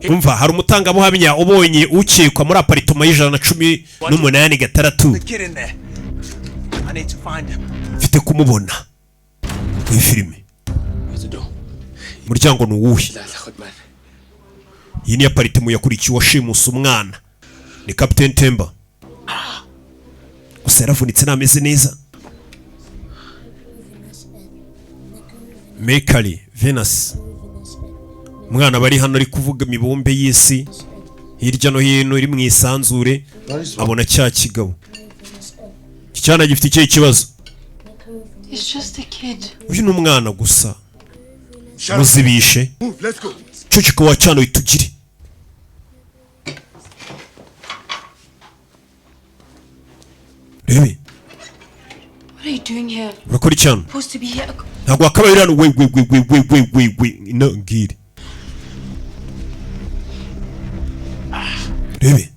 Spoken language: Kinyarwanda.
Umva, hari umutangabuhamya ubonye ukekwa muri aparitoma y'118 6. The kid in there. I need to find him. Mfite kumubona muri filime. Umuryango ni uwuhe? Iyi ni aparitoma yakurikiye uwashimuse umwana, ni Captain Temba. Gusa yaravunitse, ntameze neza. Mercury, Venus. Umwana bari hano ari kuvuga imibumbe y'isi hirya no hino iri mu isanzure, abona cya kigabo. Iki cyana gifite ikihe kibazo? He's just a kid. Uyu ni umwana gusa, muzibishe. Move, let's go. Ceceka wa cyana, tugire rebe. What are you doing here? Urakora icyana? Supposed to be here. Ntabwo wakabaye uri hano. We we we we we we we we, ino ngiri rebe.